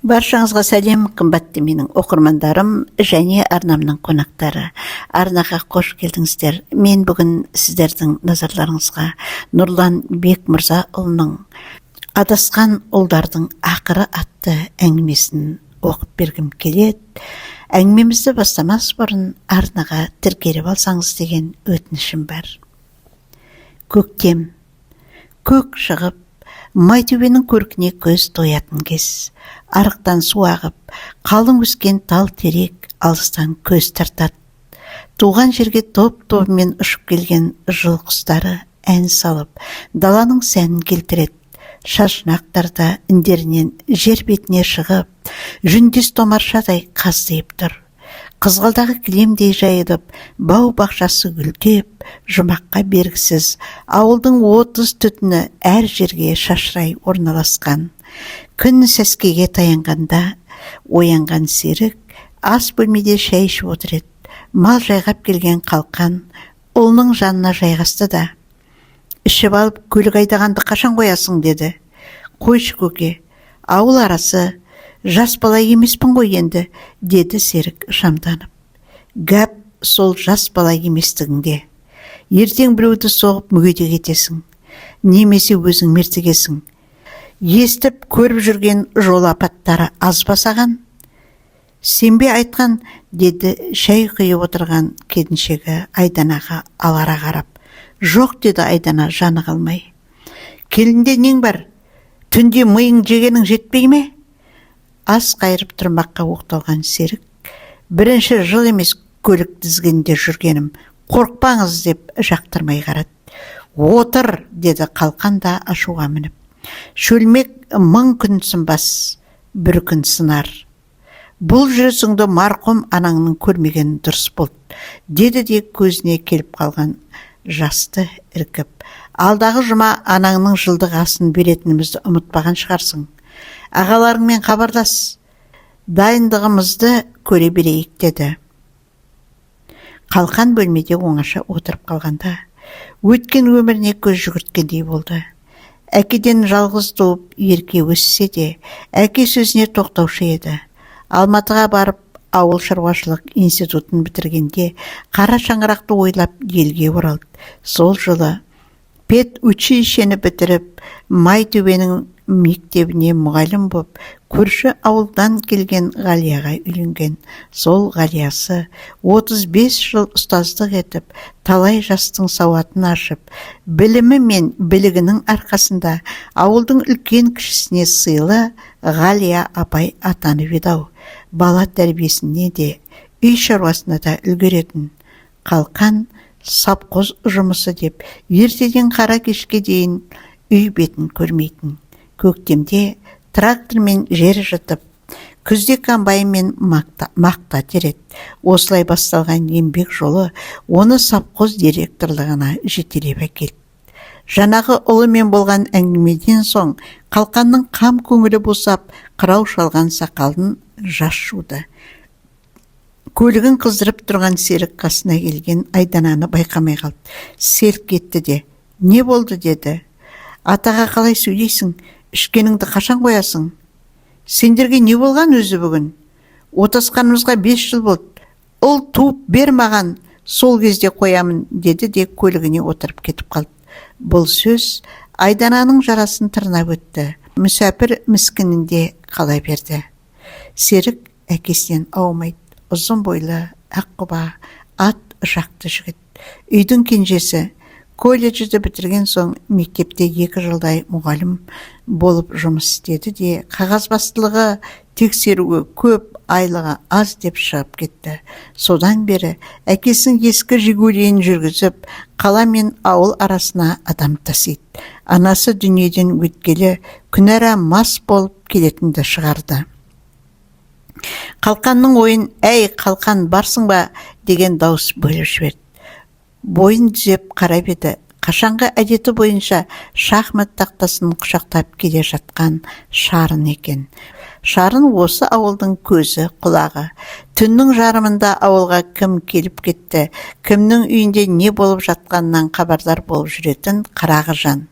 Баршаңызға сәлем, қымбатты менің оқырмандарым және арнамның қонақтары. Арнаға қош келдіңіздер. Мен бүгін сіздердің назарларыңызға Нұрлан Бекмырзаұлының «Адасқан ұлдардың ақыры» атты әңгімесін оқып бергім келеді. Әңгімемізді бастамас бұрын арнаға тіркеліп алсаңыз деген өтінішім бар. Көктем. Көк шығып, Майтөбенің көркіне көз тоятын кез. Арықтан су ағып, қалың өскен тал терек алыстан көз тартады. Туған жерге топ-тобымен ұшып келген жыл құстары ән салып, даланың сәнін келтіреді. Шашырақтар да індерінен жер бетіне шығып, жүндес томаршадай қаздиып тұр. Қызғалдағы кілемдей жайылып, бау-бақшасы гүлдеп, жұмаққа бергісіз ауылдың 30 түтіні әр жерге шашырай орналасқан. Күн сәскеге таянғанда оянған Серік ас бөлмеде шай ішіп отыр еді. Мал жайғап келген Қалқан ұлының жанына жайғасты да, «Ішіп алып көлік айдағанды қашан қоясың?» – деді. «Қойшы, көке, ауыл арасы, жас бала емеспін ғой енді», – деді Серік шамданып. «Гәп сол жас бала еместігіңде. Ертең біреуді соғып мүгедек етесің, немесе өзің мертігесің. Естіп көріп жүрген жол апаттары аз ба саған?» «Сенбе айтқан», – деді шай құйып отырған келіншегі Айданаға алара қарап. «Жоқ», – деді Айдана жаны қалмай. «Келінде нең бар? Түнде миың жегенің жетпей ме?» Ас қайырып тұрмаққа оқталған Серік, «Бірінші жыл емес көлік тізгінінде жүргенім, қорықпаңыз», – деп жақтырмай қарады. «Отыр», – деді Қалқан да ашуға мініп. «Шөлмек мың күн сынбас, бір күн сынар. Бұл жүрісіңді марқұм анаңның көрмегені дұрыс болды», – деді де көзіне келіп қалған жасты іркіп. «Алдағы жұма анаңның жылдық асын беретінімізді ұмытпаған шығарсың. Ағаларыңмен хабарлас, дайындығымызды көре берейік», – деді. Қалқан бөлмеде оңаша отырып қалғанда, өткен өміріне көз жүгірткендей болды. Әкеден жалғыз туып, ерке өссе де, әке сөзіне тоқтаушы еді. Алматыға барып, ауыл шаруашылық институтын бітіргенде қара шаңырақты ойлап елге оралды. Сол жылы педучилищені бітіріп, Майтөбенің мектебіне мұғалім боп, көрші ауылдан келген Ғалияға үйленген. Сол Ғалиясы 35 жыл ұстаздық етіп, талай жастың сауатын ашып, білімі мен білігінің арқасында ауылдың үлкен кішісіне сыйлы Ғалия апай атанып еді-ау. Бала тәрбиесіне де, үй шаруасына да үлгеретін. Қалқан сапқоз жұмысы деп ертеден қара кешке дейін үй бетін көрмейтін. Көктемде трактормен жер жытып, күзде комбайнмен мақта тереді. Осылай басталған еңбек жолы оны совхоз директорлығына жетелеп әкелді. Жаңағы ұлымен болған әңгімеден соң Қалқанның қам көңілі босап, қырау шалған сақалын жас жуды. Көлігін қыздырып тұрған Серік қасына келген Айдананы байқамай қалды. Селк кетті де, «Не болды?» – деді. «Атаға қалай сөйлейсің? Ішкеніңді қашан қоясың? Сендерге не болған өзі бүгін? Отасқанымызға 5 жыл болды. Ұл туып бер маған, сол кезде қоямын», – деді де көлігіне отырып кетіп қалды. Бұл сөз Айдананың жарасын тырнап өтті. Мүсәпір міскінінде қала берді. Серік әкесінен аумайды. Ұзын бойлы, аққұба, ат жақты жігіт. Үйдің кенжесі. Колледжді бітірген соң мектепте 2 жылдай мұғалім болып жұмыс істеді де, қағазбастылығы, тексеруі көп, айлығы аз деп шығып кетті. Содан бері әкесінің ескі «Жигулиін» жүргізіп, қала мен ауыл арасына адам тасиды. Анасы дүниеден өткелі күнара мас болып келетінді шығарды. Қалқанның ойын «Әй, Қалқан, барсың ба?» деген дауыс бөліп жіберді. Бойын түзеп қарап еді, Қашанғы әдеті бойынша шахмат тақтасын құшақтап келе жатқан Шарын екен. Шарын осы ауылдың көзі, құлағы. Түннің жарымында ауылға кім келіп кетті, кімнің үйінде не болып жатқанынан хабардар болып жүретін қырағы жан.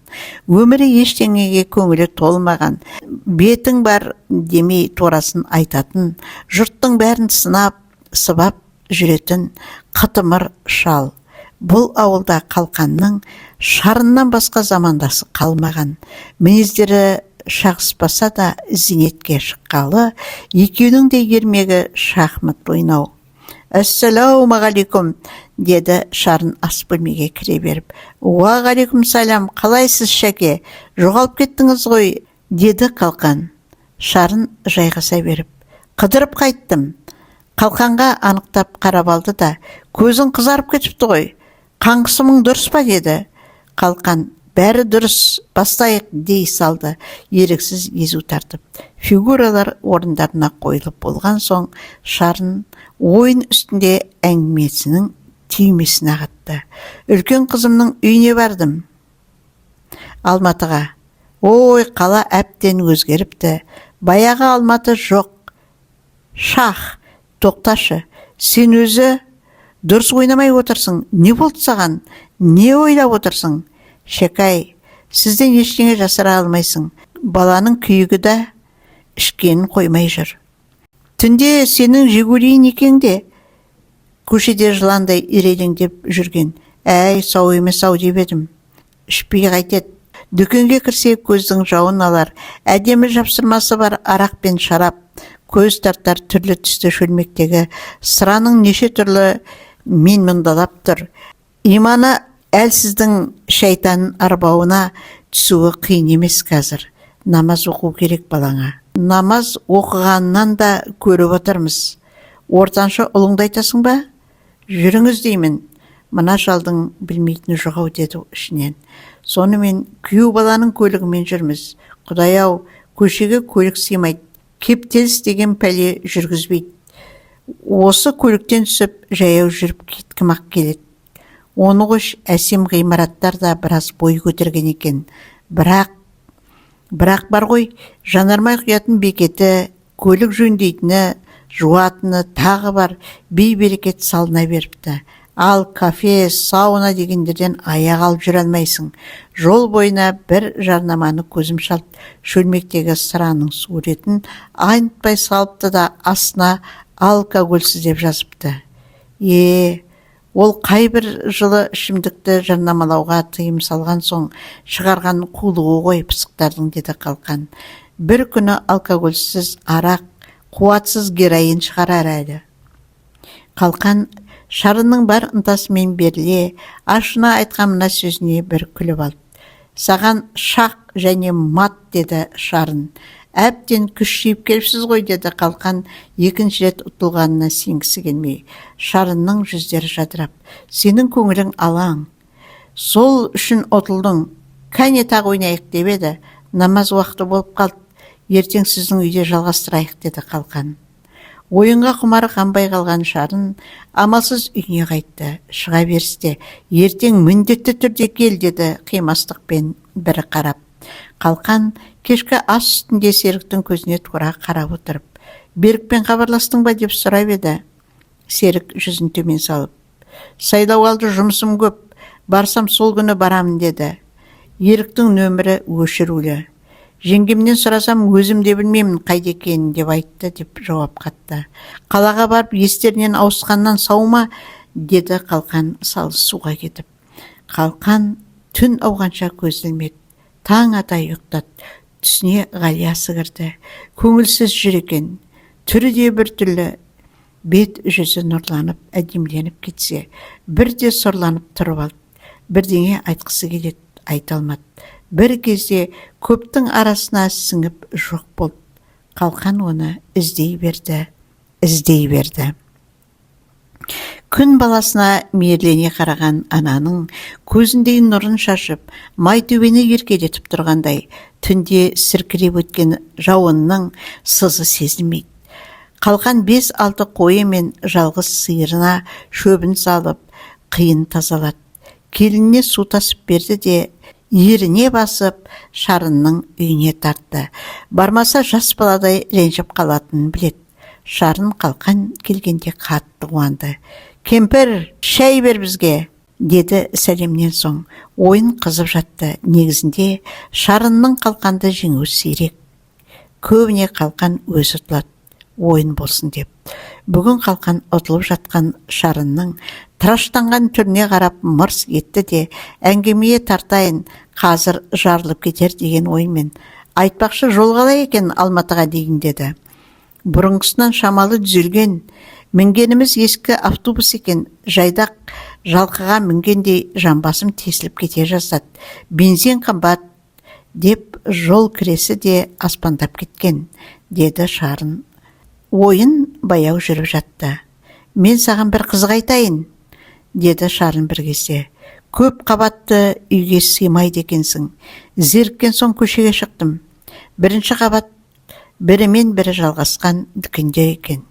Өмірі ештеңеге көңілі толмаған, бетің бар демей турасын айтатын, жұрттың бәрін сынап, сыбап жүретін қытымыр шал. Бұл ауылда Қалқанның Шарыннан басқа замандасы қалмаған. Мінездері шағыспаса да зейнетке шыққалы екеуінің де ермегі шахмат ойнау. Ассалаумағалейкум, деді Шарын ас бөлмеге кіре беріп. Уағалейкум салям, қалайсыз, Шәке? Жоғалып кеттіңіз ғой, деді Қалқан. Шарын жайғаса беріп. Қыдырып қайттым. Қалқанға анықтап қарап алды да, көзің қызарып кетіпті ғой. Қан қысымың дұрыс па, деді. Қалқан, бәрі дұрыс, бастайық дей салды, еріксіз езу тартып. Фигуралар орындарына қойылып болған соң, Шарын ойын үстінде әңгімесінің түймесін ағытты. Үлкен қызымның үйіне бардым. Алматыға. Ой, қала әбден өзгеріпті. Баяғы Алматы жоқ. Шах, тоқташы, сен өзі дұрыс ойнамай отырсың. Не болды саған? Не ойлап отырсың? Шәкай, сізден ештеңе жасыра алмайсың. Баланың күйігі да ішкенін қоймай жүр. Түнде сенің Жигулиің екен де көшеде жыландай ирелеңдеп жүрген. Әй, сау емес ау деп едім. Ішпей қайтеді. Дүкенге кірсе көздің жауын алар. Әдемі жапсырмасы бар арақ пен шарап, көз тартар түрлі түсті шөлмектегі сыраның неше түрлі менмұндалап тұр. Иманы әлсіздің шайтан арбауына түсуі қиын емес қазір. Намаз оқу керек балаңа. Намаз оқығаннан да көріп отырмыз. Ортаншы ұлыңды айтасың ба? Жүріңіз деймін. Мына шалдың білмейтіні жоқ ау деді ішінен. Сонымен күйеу баланың көлігімен жүрміз. Құдай-ау, көшеге көлік сыймайды. Кептеліс деген пәле жүргізбейді. Осы көліктен түсіп, жаяу жүріп кеткім-ақ келеді. Оны қош, әсем ғимараттар да біраз бой көтерген екен. Бірақ бар ғой, жанармай құятын бекеті, көлік жөндейтіні, жуатыны тағы бар, бей-берекет салына беріпті. Ал кафе, сауна дегендерден аяқ алып жүре алмайсың. Жол бойына бір жарнаманы көзім шалт, шөлмектегі сыраның суретін айнытпай салыпты да астына алкогольсіз деп жазыпты. Е, ол қай бір жылы ішімдікті жарнамалауға тыйым салған соң шығарған қулығы ғой пысықтардың, деді Қалқан. Бір күні алкогольсіз арақ, қуатсыз героин шығарар әлі. Қалқан Шарынның бар ынтасымен беріле, ашына айтқан мына сөзіне бір күліп алды. Саған шақ және мат, деді Шарын. Әбден күш жиып келіпсіз ғой, деді Қалқан екінші рет ұтылғанына сенгісі келмей. Шарынның жүздері жадырап. Сенің көңілің алаң. Сол үшін ұтылдың. Кәне тағы ойнайық деп еді. Намаз уақыты болып қалды. Ертең сіздің үйде жалғастырайық, деді Қалқан. Ойынға құмары қанбай қалған Шарын амалсыз үйіне қайтты. Шыға берісте, ертең міндетті түрде кел, деді қимастықпен бірі қарап. Қалқан кешкі ас үстінде Серіктің көзіне тура қарап отырып, Берікпен хабарластың ба деп сұрап еді. Серік жүзін төмен салып, сайлау алды жұмысым көп, барсам сол күні барамын деді. Еріктің нөмірі өшірулі. Жеңгемнен сұрасам, өзім де білмеймін қайда екенін деп айтты, деп жауап қатты. Қалаға барып естерінен ауысқаннан сау ма, деді Қалқан салы суға кетіп. Қалқан түн ауғанша көз ілмеді. Таң ата ұйықтады. Түсіне Ғалиясы кірді. Көңілсіз жүр екен. Түрі де бір түрлі, бет жүзі нұрланып, әдеміленіп кетсе, бірде сұрланып тұрып алды. Бірдеңе айтқысы келеді, айта алмады. Бір кезде көптің арасына сіңіп жоқ болды. Қалқан оны іздей берді, іздей берді. Күн баласына мейірлене қараған ананың көзіндей нұрын шашып, Майтөбені еркелетіп тұрғандай, түнде сіркіреп өткен жауынның сызы сезілмейді. Қалқан 5-6 қойы мен жалғыз сиырына шөбін салып, қиын тазалады. Келініне су тасып берді де, еріне басып, Шарынның үйіне тартты. Бармаса, жас баладай ренжіп қалатынын біледі. Шарын Қалқан келгенде қатты қуанды. «Кемпір, шай бер бізге», – деді сәлемнен соң. Ойын қызып жатты. Негізінде Шарынның Қалқанды жеңуі сирек. Көбіне Қалқан өзі ұтылады, ойын болсын деп. Бүгін Қалқан ұтылып жатқан Шарынның тыраштанған түріне қарап мырс етті де, әңгімеге тартайын, қазір жарылып кетер деген оймен: «Айтпақшы, жол қалай екен Алматыға дейін?» – деді. «Бұрынғысынан шамалы түзелген. Мінгеніміз ескі автобус екен, жайдақ жалқыға мінгендей жамбасым тесіліп кете жаздады. Бензин қымбат деп, жол кіресі де аспандап кеткен», – деді Шарын. Ойын баяу жүріп жатты. «Мен саған бір қызық айтайын», – деді Шарын бір кезде. «Көп қабатты үйге сыймайды екенсің. Зеріккен соң көшеге шықтым. Бірінші қабат бірімен бірі жалғасқан дүкендер екен.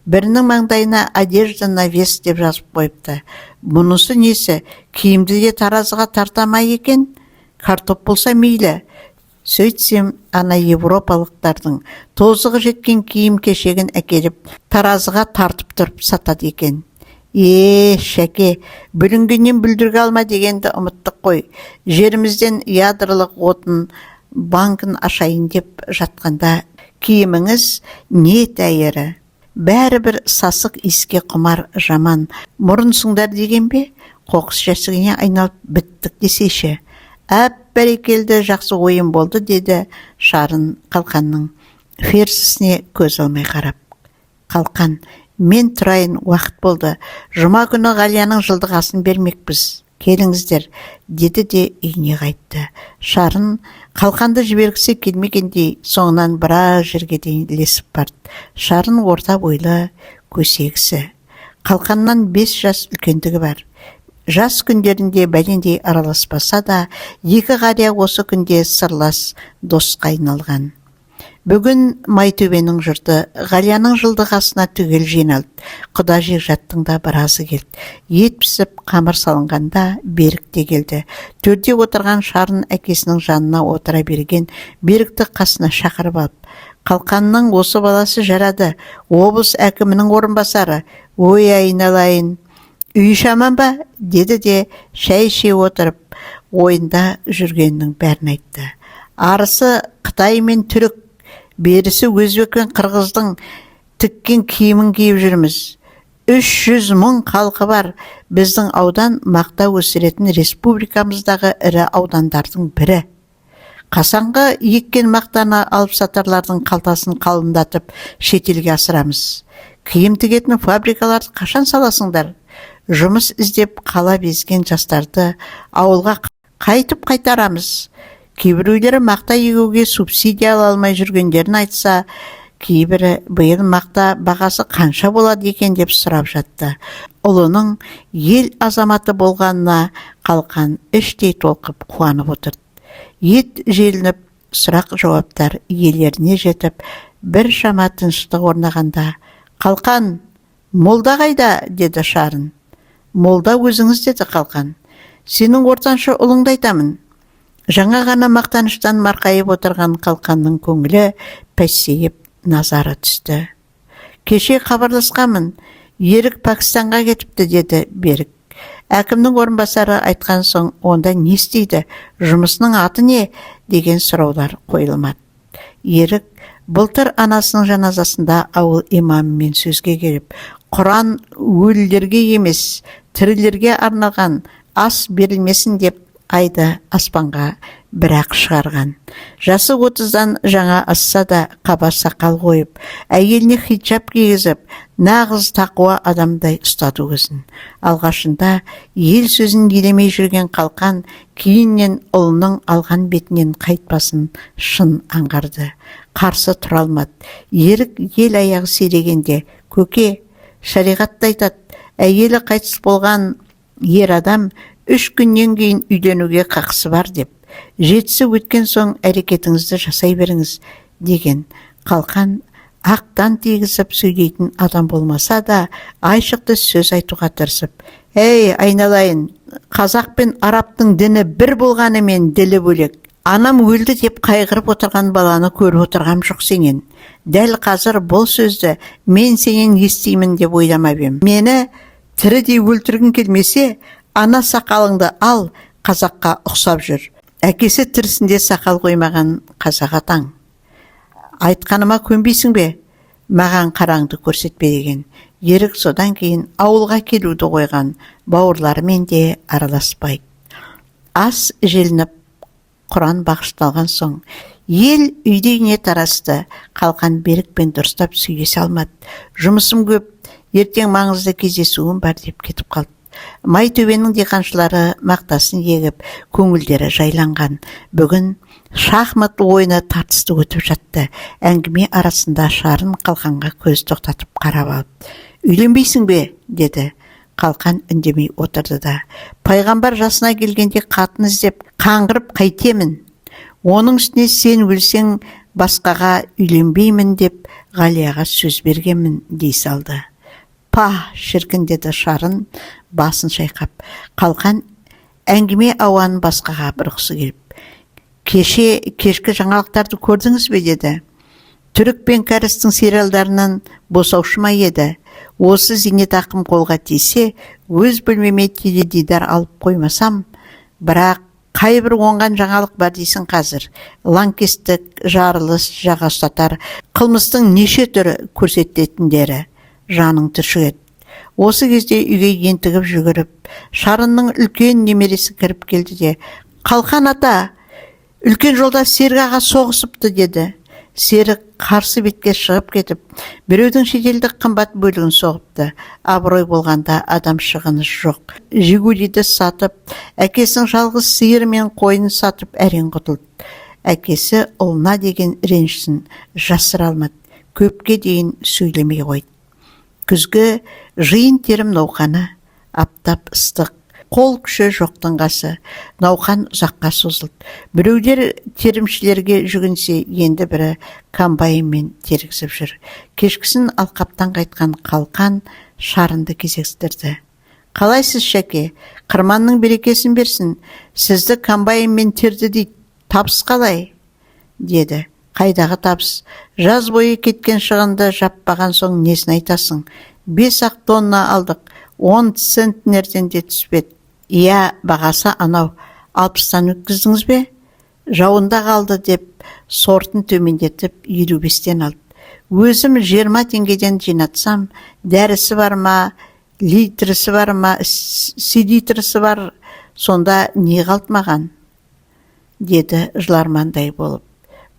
Бірінің маңдайына «Одежда на вес» деп жазып қойыпты. Мұнысы несі, киімді де таразыға тарта ма екен? Картоп болса мейлі. Сөйтсем, ана европалықтардың тозығы жеткен киім кешегін әкеліп, таразыға тартып тұрып сатады екен. Е, Шәке, бүлінгеннен бүлдіргі алма дегенді ұмыттық қой. Жерімізден ядролық отын банкін ашайын деп жатқанда, киіміңіз не тәйірі? Бәрібір сасық иіске құмар жаман мұрынсыңдар деген бе? Қоқыс жәшігіне айналып біттік десейші. Әп, бәрекелді, жақсы ойын болды», – деді Шарын Қалқанның ферзісіне көз алмай қарап. «Қалқан, мен тұрайын, уақыт болды. Жұма күні Ғалияның жылдық асын бермекпіз, келіңіздер», – деді де үйіне қайтты. Шарын Қалқанды жібергісі келмегендей, соңынан біраз жерге дейін ілесіп барды. Шарын орта бойлы, көсе кісі. Қалқаннан 5 жас үлкендігі бар. Жас күндерінде бәлендей араласпаса да, екі қария осы күнде сырлас досқа айналған. Бүгін Майтөбенің жұрты Ғалияның жылдық асына түгел жиналды. Құда жекжаттың да біразы келді. Ет пісіп, қамыр салынғанда Берік те келді. Төрде отырған Шарын әкесінің жанына отыра берген Берікті қасына шақырып алып: «Қалқанның осы баласы жарады, облыс әкімінің орынбасары. Ой, айналайын, үй аман ба?» – деді де, шай іше отырып, ойында жүргенінің бәрін айтты. «Арысы қытай мен түрік, берісі өзбек пен қырғыздың тіккен киімін киіп жүрміз. 300 000 халқы бар біздің аудан мақта өсіретін республикамыздағы ірі аудандардың бірі. Қасанғы еккен мақтаны алып сатарлардың қалтасын қалыңдатып, шетелге асырамыз. Киім тігетін фабрикаларды қашан саласыңдар? Жұмыс іздеп қала безген жастарды ауылға қайтып қайтарамыз?» Кейбіреулері мақта егуге субсидия ала алмай жүргендерін айтса, кейбірі биыл мақта бағасы қанша болады екен деп сұрап жатты. Ұлының ел азаматы болғанына Қалқан іштей толқып, қуанып отырды. Ет желініп, сұрақ жауаптар иелеріне жетіп, бір шама тыныштық орнағанда: «Қалқан, молда қайда?» – деді Шарын. «Молда өзіңіз», – деді Қалқан. «Сенің ортаншы ұлыңды айтамын». Жаңа ғана мақтаныштан марқайып отырған Қалқанның көңілі пәсейіп, назары түсті. «Кеше хабарласқанмын, Ерік Пәкістанға кетіпті», – деді Берік. Әкімнің орынбасары айтқан соң, онда не істейді, жұмысының аты не деген сұраулар қойылмады. Ерік былтыр анасының жаназасында ауыл имамымен сөзге келіп, «Құран өлілерге емес, тірілерге арналған, ас берілмесін» деп айды аспанға бір-ақ шығарған. Жасы 30-дан жаңа асса да, қаба сақал қойып, әйеліне хиджаб кигізіп, нағыз тақуа адамдай ұстады өзін. Алғашында ел сөзін елемей жүрген Қалқан кейіннен ұлының алған бетінен қайтпасын шын аңғарды. Қарсы тұра алмады. Ерік ел аяғы сирегенде: «Көке, шариғатта айтады, әйелі қайтыс болған ер адам 3 күннен кейін үйленуге қақысы бар деп. Жетісі өткен соң әрекетіңізді жасай беріңіз», – деген. Қалқан Ақтан тигізіп сөйлейтін адам болмаса да, айшықты сөз айтуға тырысып, «Ей, айналайын, қазақ пен арабтың діні бір болғанымен ділі бөлек. Анам өлді деп қайғырып отырған баланы көріп отырғам жоқ сенен. Дәл қазір бұл сөзді мен сенен естимін деп ойламап ем. Мені тірідей өлтіргің келмесе, ана сақалыңды ал, қазаққа ұқсап жүр. Әкесі тірісінде сақал қоймаған қазақ атаң. Айтқаныма көнбейсің бе? Маған қараңды көрсетпе» деген. Ерік содан кейін ауылға келуді қойған, бауырларымен де араласпайды. Ас желініп, құран бағышталған соң ел үйді үйіне тарасты. Қалқан Берікпен дұрыстап сөйлесе алмады. «Жұмысым көп, ертең маңызды кездесуім бар», – деп кетіп қалды. Майтөбенің диқаншылары мақтасын егіп, көңілдері жайланған. Бүгін шахмат ойыны тартысты өтіп жатты. Әңгіме арасында Шарын Қалқанға көз тоқтатып қарап алып, «Үйленбейсің бе?» – деді. Қалқан үндемей отырды да, «Пайғамбар жасына келгенде қатын іздеп қаңғырып қайтемін? Оның үстіне сен өлсең, басқаға үйленбеймін деп Ғалияға сөз бергенмін», – дей салды. «Па, шіркін», – деді Шарын басын шайқап. Қалқан әңгіме ауанын басқаға бұрғысы келіп, «Кеше кешкі жаңалықтарды көрдіңіз бе?» – деді. «Түрік пен кәрістің сериалдарынан босаушы ма еді? Осы зейнетақым қолға тисе, өз бөлмеме теледидар алып қоймасам. Бірақ қайбір оңған жаңалық бар дейсің қазір? Лаңкестік, жарылыс, жаға ұстатар қылмыстың неше түрі көрсететіндері, жаның түршігеді». Осы кезде үйге ентігіп жүгіріп Шарынның үлкен немересі кіріп келді де, «Қалқан ата, үлкен жолда Серік аға соғысыпты», – деді. Серік қарсы бетке шығып кетіп, біреудің шетелдік қымбат бөлігін соғыпты. Абырой болғанда, адам шығыны жоқ. «Жигулиді» сатып, әкесінің жалғыз сиыры мен қойын сатып әрең құтылды. Әкесі ұлына деген ренішін жасыра алмады, көпке дейін сөйлемей қойды. Күзгі жиын-терім науқаны. Аптап ыстық, қол күші жоқтың қасы. Науқан ұзаққа созылды. Біреулер терімшілерге жүгінсе, енді бірі комбайнмен тергізіп жүр. Кешкісін алқаптан қайтқан Қалқан Шарынды кездестірді. «Қалайсыз, шәке? Қырманның берекесін берсін. Сізді комбайнмен терді дейді, табыс қалай?» – деді. «Қайдағы табыс? Жаз бойы кеткен шығынды жаппаған соң несін айтасың? 5-ақ тонна алдық, 10 центнерден де түспеді». «Иә, бағасы анау 60-тан өткіздіңіз бе?» «Жауында қалды деп, сортын төмендетіп, 55-тен алды. Өзім 20 теңгеден жинатсам, дәрісі бар ма, литрісі бар ма, селитрісі бар, сонда не қалды маған?» – деді жылармандай болып.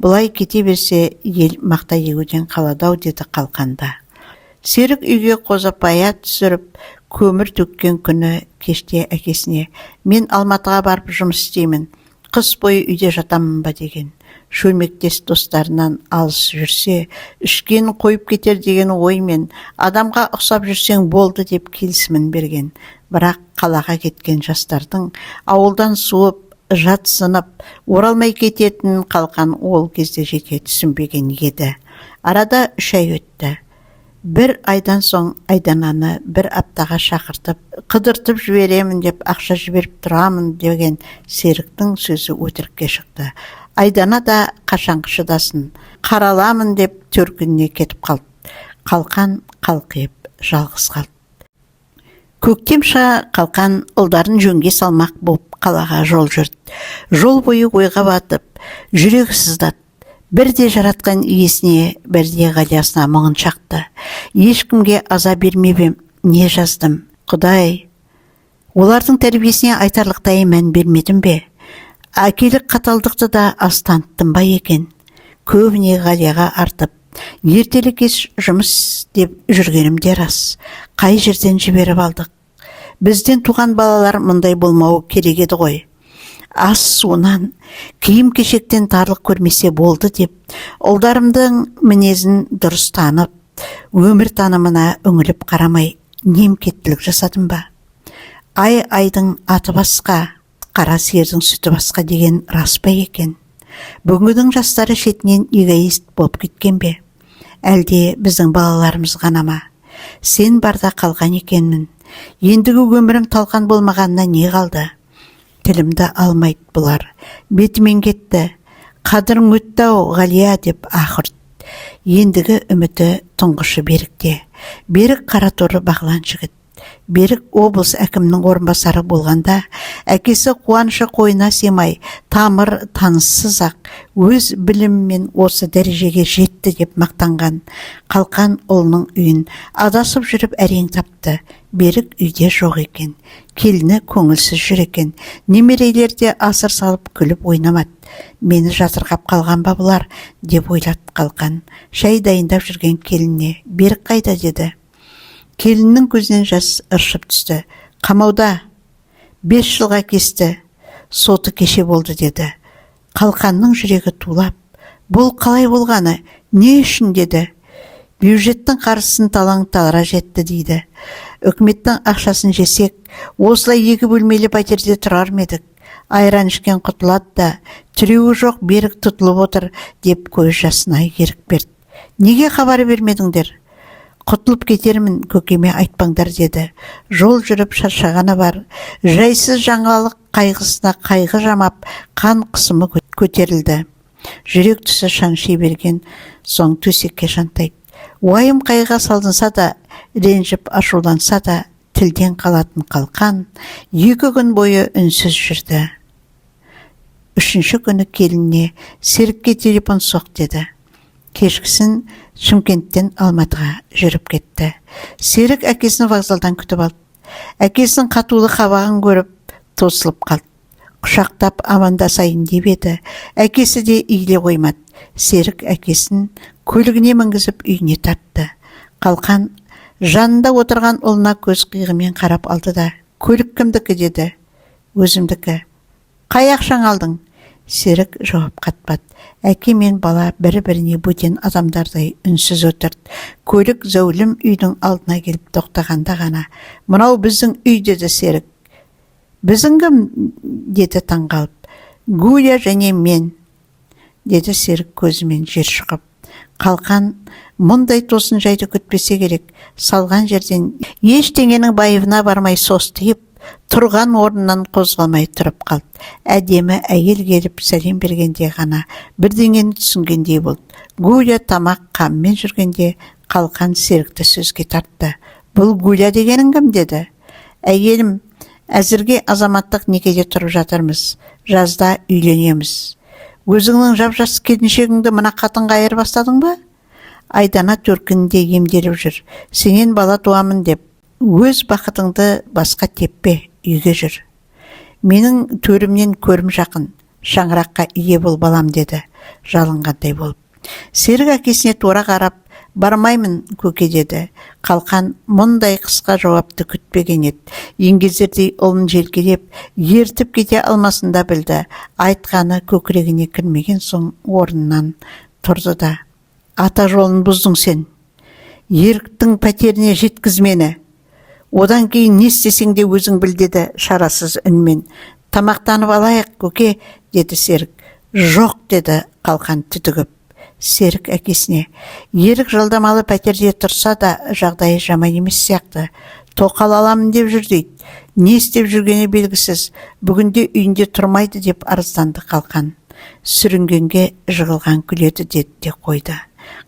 «Бұлай кете берсе, ел мақта егуден қалады-ау», – деді Қалқанда. Серік үйге қозапая түсіріп көмір төккен күні кеште әкесіне, «Мен Алматыға барып жұмыс істеймін, қыс бойы үйде жатамын ба?» – деген. Шөлмектес достарынан алыс жүрсе, ішкенін қойып кетер деген оймен, адамға ұқсап жүрсең болды деп келісімін берген. Бірақ қалаға кеткен жастардың ауылдан суып, жатсынып оралмай кететінін Қалқан ол кезде жете түсінбеген еді. Арада 3 ай өтті. Бір айдан соң Айдананы бір аптаға шақыртып, «Қыдыртып жіберемін деп ақша жіберіп тұрамын» деген Серіктің сөзі өтірікке шықты. Айдана да қашанғы шыдасын, қараламын деп төркініне кетіп қалды. Қалқан қалқиып жалғыз қалды. Көктем шыға Қалқан ұлдарын жөнге салмақ болып қалаға жол жүрді. Жол бойы ойға батып, жүрегі сыздады. Бірде жаратқан иесіне, бірде Ғалиясына мұңын шақты. «Ешкімге аза бермеп ем, не жаздым, Құдай? Олардың тәрбиесіне айтарлықтай мән бермедім бе? Әкелік қаталдықты да аз таныттым ба екен? Көбіне Ғалияға артып, ертелі кеш жұмыс істеп жүргенім де рас. Қай жерден жіберіп алдық? Бізден туған балалар мұндай болмауы керек еді ғой. Ас суынан, киім кешектен тарлық көрмесе болды деп, ұлдарымдың мінезін дұрыс танып, өмір танымына үңіліп қарамай немкеттілік жасадым ба? Ай, айдың аты басқа, қара сиырдың сүті басқа деген рас па екен? Бүгінгінің жастары шетінен эгоист болып кеткен бе?» Әлде біздің балаларымыз ғана ма? Сен барда қалған екенмін. Ендігі өмірім талқан болмағанына не қалды? Тілімді алмайды бұлар. Бетімен кетті. Қадірің өтті-ау, Ғалия, деп аһ ұрды. Ендігі үміті тұңғышы Берікте. Берік қараторы бағлан жігіт. Берік облыс әкімінің орынбасары болғанда, әкесі қуанышы қойнына сыймай, тамыр таныссыз-ақ өз білімімен осы дәрежеге жетті деп мақтанған. Қалқан ұлының үйін адасып жүріп әрең тапты. Берік үйде жоқ екен. Келіні көңілсіз жүр екен. Немерелер де асыр салып күліп ойнамады. Мені жатырқап қалған ба бұлар, деп ойлады Қалқан. Шай дайындап жүрген келініне: «Берік қайда?» – деді. Келіннің көзінен жас ыршып түсті. «Қамауда. 5 жылға кесті. Соты кеше болды», – деді. Қалқанның жүрегі тулап, «Бұл қалай болғаны? Не үшін?» – деді. «Бюджеттің қаржысын талан-тараж етті дейді. Үкіметтің ақшасын жесек, осылай екі бөлмелі пәтерде тұрар ма едік? Айран ішкен құтылады да, тіреуі жоқ Берік тұтылып отыр», – деп көз жасына ерік берді. «Неге хабар бермедіңдер?» «Құтылып кетермін, көкеме айтпаңдар», – деді. Жол жүріп шаршағаны бар. Жайсыз жаңалық қайғысына қайғы жамап, қан қысымы көтерілді. Жүрек тұсы шанши берген соң төсекке жантайды. Уайым қайғыға салынса да, ренжіп ашуланса да тілден қалатын Қалқан 2 күн бойы үнсіз жүрді. Үшінші күні келініне: «Серікке телефон соқ», – деді. Кешкісін Шымкенттен Алматыға жүріп кетті. Серік әкесін вокзалдан күтіп алды. Әкесінің қатулы қабағын көріп, тосылып қалды. Құшақтап амандасайын деп еді, әкесі де иіле қоймады. Серік әкесін көлігіне мінгізіп, үйіне тартты. Қалқан жанында отырған ұлына көз қиығымен қарап алды да: «Көлік кімдікі?» – деді. «Өзімдікі». «Қай ақшаңа алдың?» Серік жауап қатпады. Әке мен бала бір-біріне бөтен адамдардай үнсіз отырды. Көлік зәулім үйдің алдына келіп тоқтағанда ғана: «Мынау біздің үй», – деді Серік. «Біздің кім?» – деді таңғалып. «Гуля және мен», – деді Серік көзімен жер шұқып. Қалқан мұндай тосын жайды күтпесе керек, салған жерден ештеңенің байыбына бармай состиып, тұрған орнынан қозғалмай тұрып қалды. Әдемі әйел келіп сәлем бергенде ғана бірдеңені түсінгендей болды. Гуля тамақ қамымен жүргенде Қалқан Серікті сөзге тартты. «Бұл Гуля дегенің кім?» – деді. «Әйелім. Әзірге азаматтық некеде тұрып жатырмыз. Жазда үйленеміз». «Өзіңнің жап-жас келіншегіңді мына қатынға айырбастадың ба?» «Айдана төркінінде емделіп жүр. Сенен бала туамын деп өз бақытыңды басқа теппе, үйге жүр. Менің төрімнен көрім жақын. Шаңыраққа ие бол, балам», – деді жалынғандай болып. Серік әкесіне тура қарап: «Бармаймын, көке», – деді. Қалқан мұндай қысқа жауапты күтпеген еді. Еңгезердей ұлын желкелеп ертіп кете алмасын да білді. Айтқаны көкірегіне кірмеген соң орнынан тұрды да: «Ата жолын бұздың сен. Еріктің пәтеріне жеткіз мені. Одан кейін не істесең де өзің біл», – деді шарасыз үнмен. «Тамақтанып алайық, көке», – деді Серік. «Жоқ», – деді Қалқан түтігіп. Серік әкесіне: «Ерік жалдамалы пәтерде тұрса да, жағдайы жаман емес сияқты. Тоқал аламын деп жүр дейді. Не істеп жүргені белгісіз. Бүгінде үйінде тұрмайды», – деп арызданды Қалқан. «Сүрінгенге жығылған күледі», – деді де қойды.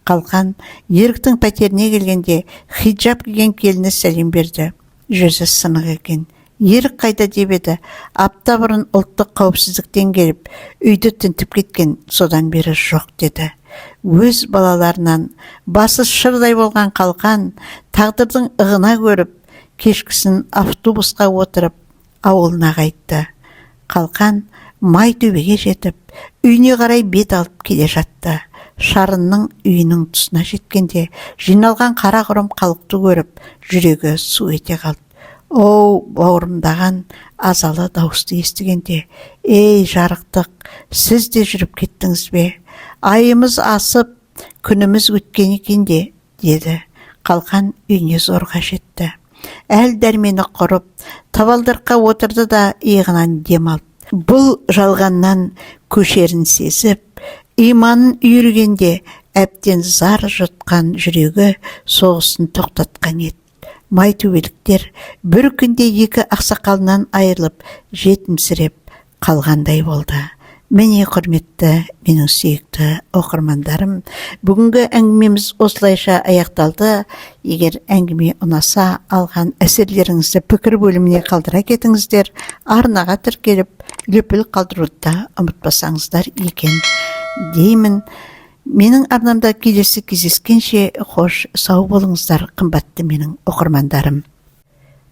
Қалқан Еріктің пәтеріне келгенде хиджаб киген келіні сәлем берді. Жүзі сынық екен. «Ерік қайда?» – деп еді, «Апта бұрын ұлттық қауіпсіздіктен келіп, үйді тінтіп кеткен, содан бері жоқ», – деді. Өз балаларынан басы шырдай болған Қалқан тағдырдың ығына көріп, кешкісін автобусқа отырып ауылына қайтты. Қалқан Майтөбеге жетіп, үйіне қарай бет алып келе жатты. Шарынның үйінің тұсына жеткенде жиналған қара құрым халықты көріп, жүрегі су ете қалды. Оу, бауырымдаған азалы дауысты естігенде: «Ей, жарықтық, сіз де жүріп кеттіңіз бе? Айымыз асып, күніміз өткен екен де», – деді. Қалқан үйіне зорға жетті. Әл дәрмені құрып, табалдырыққа отырды да иығынан дем алды. Бұл жалғаннан көшерін сезіп, иманын үйіргенде Әбден зар жұтқан жүрегі соғысын тоқтатқан еді. Майтөбеліктер бір күнде екі ақсақалынан айырылып, жетімсіреп қалғандай болды. Міне, құрметті менің сүйікті оқырмандарым, бүгінгі әңгімеміз осылайша аяқталды. Егер әңгіме ұнаса, алған әсерлеріңізді пікір бөліміне қалдыра кетіңіздер. Арнаға тіркеліп, лүпіл қалдыруды да ұмытпасаңыздар екен деймін. Менің арнамда келесі кездескенше қош сау болыңыздар, қымбатты менің оқырмандарым.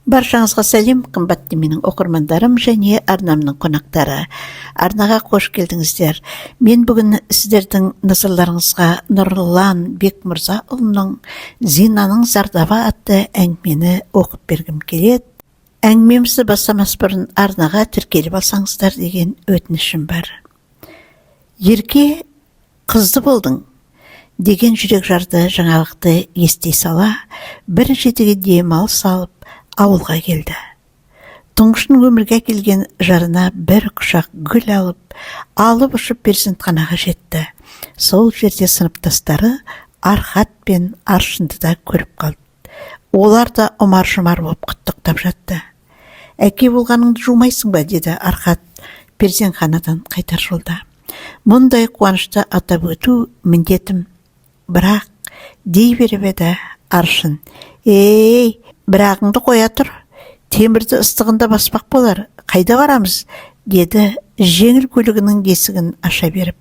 Баршаңызға сәлем, қымбатты менің оқырмандарым және арнамның қонақтары. Арнаға қош келдіңіздер. Мен бүгін сіздердің назарларыңызға Нұрлан Бекмырзаұлының «Зинаның зардабы» атты әңгімені оқып бергім келеді. Әңгімемізді бастамас бұрын арнаға тіркеліп алсаңыздар деген өтінішім бар. Ерке, қызды болдың деген жүрек жарды жаңалықты ести сала, бір жетіге демалыс алып, ауылға келді. Тұңғышын өмірге әкелген жарына бір құшақ гүл алып, алып ұшып перзентханаға жетті. Сол жерде сыныптастары Архат пен Аршынды да көріп қалды. Олар да ұмар-жұмар болып құттықтап жатты. Әке болғаныңды жумайсың ба, деді Архат перзентханадан қайтар жолда. Мұндай қуанышты атап өту міндетім. Бірақ, дей беріп еді Аршын. Ей, бірағыңды қоя тұр. Темірді ыстығында баспақ болар. Қайда барамыз? Деді жеңіл көлігінің есігін аша беріп.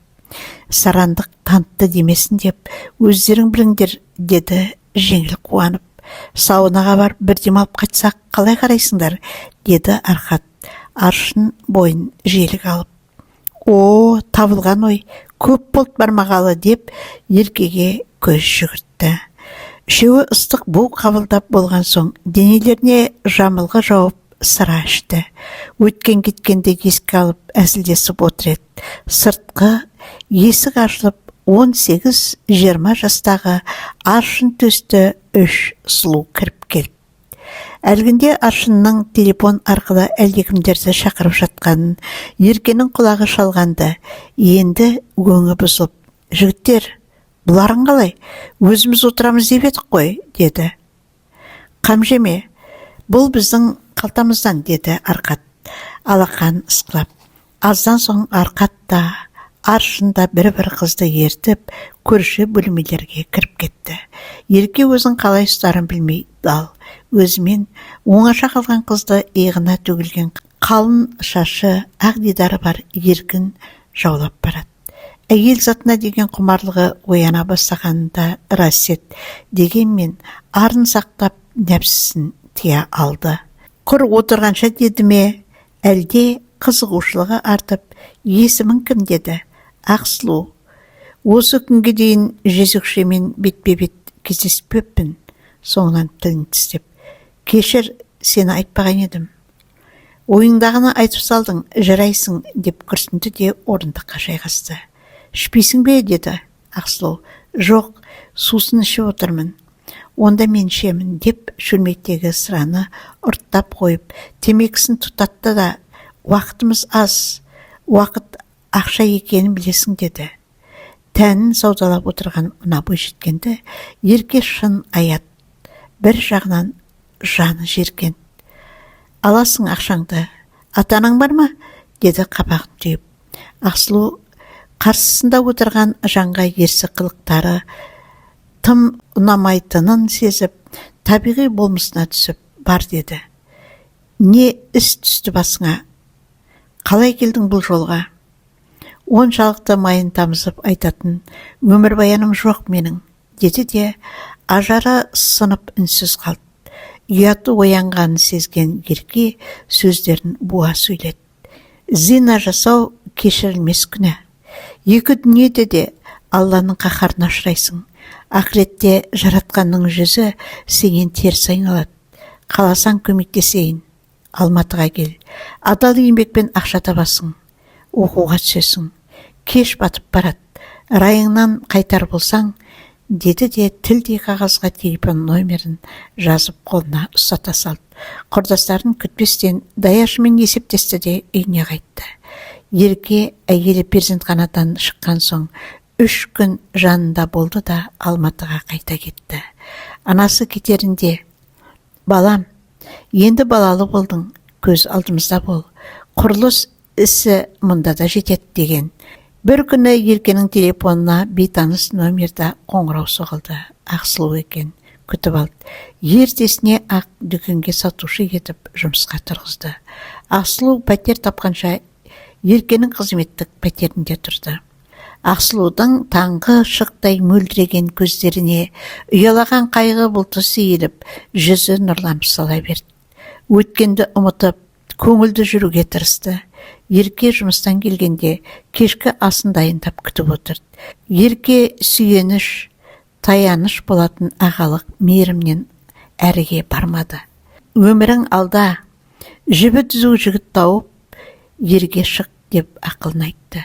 Сарандық танытты демесін деп, өздерің біліңдер, деді жеңіл қуанып. Саунаға барып бір демалып қайтсақ, қалай қарайсыңдар? Деді Архат, Аршын бойын желік алып. О, табылған ой, көп болды бармағалы, деп Еркеге көз жүгіртті. Үшеуі ыстық бу қабылдап болған соң, денелеріне жамылғы жауып сыра ішті. Өткен кеткенді еске алып әзілдесіп отыр еді. Сыртқы есік ашылып, 18-20 жастағы аршын төсті үш сұлу кіріп келді. Әлгінде Аршынның телефон арқылы әлдекімдерді шақырып жатқанын Еркенің құлағы шалғанды. Енді өңі бұзылып, жігіттер, бұларың қалай? Өзіміз отырамыз деп едік қой, деді. Қам жеме, бұл біздің қалтамыздан, деді Арқат, алақан ысқылап. Аздан соң Арқат та, Аршын да бір-бір қызды ертіп, көрші бөлмелерге кіріп кетті. Ерке өзін қалай ұстарын білмей дал. Өзімен оңаша қалған қызды иығына төгілген қалың шашы, ақ дидары бар еркін жаулап барады. Әйел затына деген құмарлығы ояна бастағанында рас еді, дегенмен арын сақтап, нәпсісін тия алды. Құр отырғанша деді ме, әлде қызығушылығы артып, есімің кім деді? Ақсұлу. Осы күнге дейін жезөкшемен бетпе-бет кездеспеппін. Соңынан тілін тістеп. Кешір, сені айтпаған едім. Ойыңдағыны айтып салдың, жарайсың, деп күрсінді де орындыққа жайғасты. Ішпейсің бе, деді Ақсұлу. Жоқ, сусын ішіп отырмын. Онда мен ішемін, деп шөлмектегі сыраны ұрттап қойып, темекісін тұтатты да, уақытымыз аз, уақыт ақша екенін білесің, деді. Тәнін саудалап отырған мына бойжеткенді Ерке шын аят, бір жағынан жаны жеркен. Аласың ақшаңды, ата-анаң бар ма? Деді қабағын түйіп. Ақсұлу қарсысында отырған жанға ерсі қылықтары тым ұнамайтынын сезіп, табиғи болмысына түсіп, бар деді. Не іс түсті басыңа? Қалай келдің бұл жолға? Оншалықты майын тамызып айтатын өмірбаяным жоқ менің, деді де ажары сынып үнсіз қалды. Ұяты оянғанын сезген Ерке сөздерін буа сөйледі. Зина жасау кешірілмес күнә. Екі дүниеде де Алланың қаһарына ұшырайсың. Ақыретте жаратқанның жүзі сенен теріс айналады. Қаласаң көмектесейін. Алматыға кел. Адал еңбекпен ақша табасың. Оқуға түсесің. Кеш батып барады. Райыңнан қайтар болсаң, деді де тілдей қағазға телефон номерін жазып қолына ұстата салды. Құрдастарын күтпестен даяшымен есептесті де үйіне қайтты. Ерке әйелі перзентханадан шыққан соң 3 күн жанында болды да, Алматыға қайта кетті. Анасы кетерінде: «Балам, енді балалы болдың, көз алдымызда бол, құрылыс ісі мұнда да жетеді», – деген. Бір күні Еркенің телефонына бейтаныс номерда қоңырау соғылды. Ақсұлу екен. Күтіп алды. Ертесіне ақ дүкенге сатушы етіп жұмысқа тұрғызды. Ақсұлу пәтер тапқанша Еркенің қызметтік пәтерінде тұрды. Ақсұлудың таңғы шықтай мөлдіреген көздеріне ұялаған қайғы бұлты сейіліп, жүзі нұрланып сала берді. Өткенді ұмытып, көңілді жүруге тырысты. Ерке жұмыстан келгенде кешкі асын дайындап күтіп отырды. Ерке сүйеніш, таяныш болатын ағалық мейірімнен әріге бармады. «Өмірің алда, жібі түзу жігіт тауып, ерге шық», – деп ақылын айтты.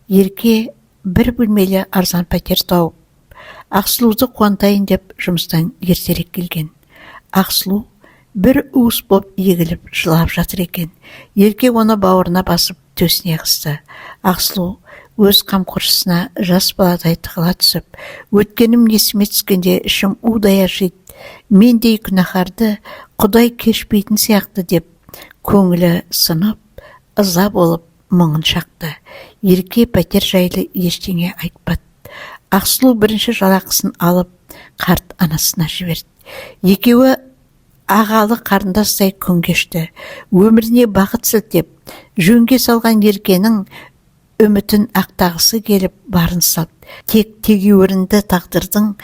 Ерке бір бөлмелі арзан пәтер тауып, Ақсұлуды қуантайын деп жұмыстан ертерек келген. Ақсұлу бір уыс боп егіліп жылап жатыр екен. Ерке оны бауырына басып, төсіне қысты. Ақсұлу өз қамқоршысына жас баладай тығыла түсіп: «Өткенім есіме түскенде ішім удай ашиды, мендей күнәһарды Құдай кешпейтін сияқты», – деп көңілі сынып, ыза болып мұңын шақты. Ерке пәтер жайлы ештеңе айтпады. Ақсұлу бірінші жалақысын алып, қарт анасына жіберді. Екеуі ағалы қарындастай күн кешті. Өміріне бақыт сілтеп, жөнге салған Еркенің үмітін ақтағысы келіп барын салды. Тек тегеурінді тағдырдың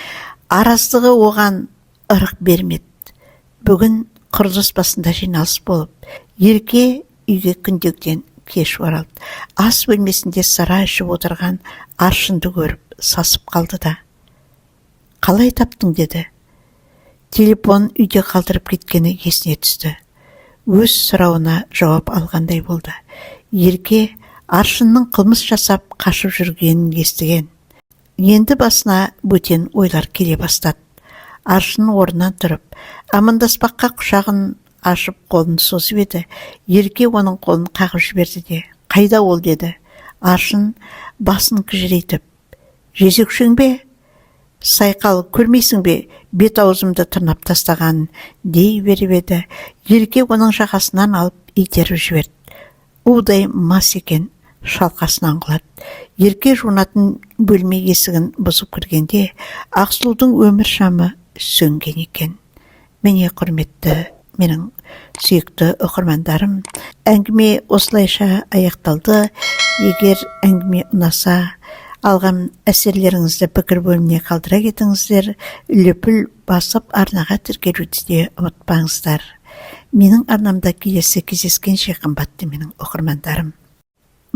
араздығы оған ырық бермеді. Бүгін құрылыс басында жиналыс болып, Ерке үйге күндегіден кеш оралды. Ас бөлмесінде сыра ішіп отырған Аршынды көріп, сасып қалды да: «Қалай таптың?» – деді. Телефон үйде қалдырып кеткені есіне түсті. Өз сұрауына жауап алғандай болды. Ерке Аршынның қылмыс жасап қашып жүргенін естіген. Енді басына бөтен ойлар келе бастады. Аршын орнынан тұрып, амандаспаққа құшағын ашып, қолын созып еді, Ерке оның қолын қағып жіберді де: «Қайда ол?» – деді. Аршын басын кіжірейтіп: «Жезөкшең бе? Сайқал, көрмейсің бе бет аузымды тырнап тастағанын?» – дей беріп еді, Ерке оның жағасынан алып, итеріп жіберді. Удай мас екен, шалқасынан құлады. Ерке жуынатын бөлме есігін бұзып кіргенде, Ақсұлудың өмір шамы сөнген екен. Міне, құрметті менің сүйікті оқырмандарым, әңгіме осылайша аяқталды. Егер әңгіме ұнаса, алған әсерлеріңізді пікір бөліміне қалдыра кетіңіздер. Лүпіл басып, арнаға тіркелуді де ұмытпаңыздар. Менің арнамда келесі кездескенше, қымбатты менің оқырмандарым!